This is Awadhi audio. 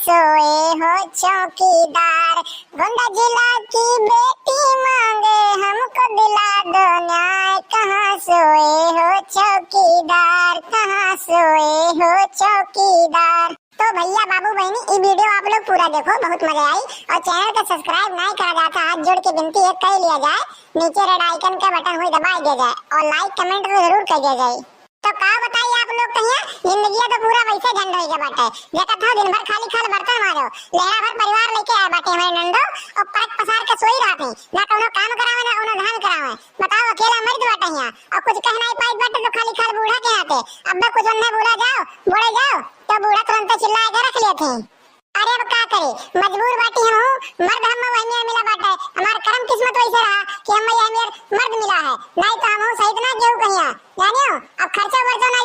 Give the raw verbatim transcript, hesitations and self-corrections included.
सोए हो चौकीदार, गोंडा जिला की बेटी मांगे हमको दिला दो न्याय। कहाँ सोए हो चौकीदार, कहाँ सोए हो चौकीदार। तो भैया, बाबू, बहिनी, ई video आप लोग पूरा देखो, बहुत मजा आई। और channel का subscribe नाहीं करा जाता, हाथ जोड़ के विनती है, कर लिया जाए, नीचे red icon का button हुई दबाई दिया जाए और like comment तो जरूर कर दिया जाए। तो का बताई आप लोग कहिया, जिंदगिया तो पूरा वैसे झंड होइगे बाटे। देखत हो दिन भर खाली खाल बर्तन मारो, लेहरा भर परिवार लेके आए बाटे हमारे नंदो, और परक पसार के सोई रहत हैं, ना कौनो काम करावे ना कौनो धाम करावे। बताओ, अकेला मर्द बाटे हियाँ और कुछ कह नाहीं पाई बाटे तो खाली खाल बूढ़ा के नाते। अब कुछ उन्हें बोला जाओ, बोले जाओ तो बूढ़ा तुरंत चिल्ला के रख लेते हैं। अरे अब का करे, मजबूर बाटी हमहू, मर्द हम वही में मिला बाटे, हमार करम किस्मत वैसे रहा कि हम यही में मर्द मिला है, नाहीं तो हमहू सहित ना गेहूँ कहिया, जानियो। अब खर्चा वर्चा ना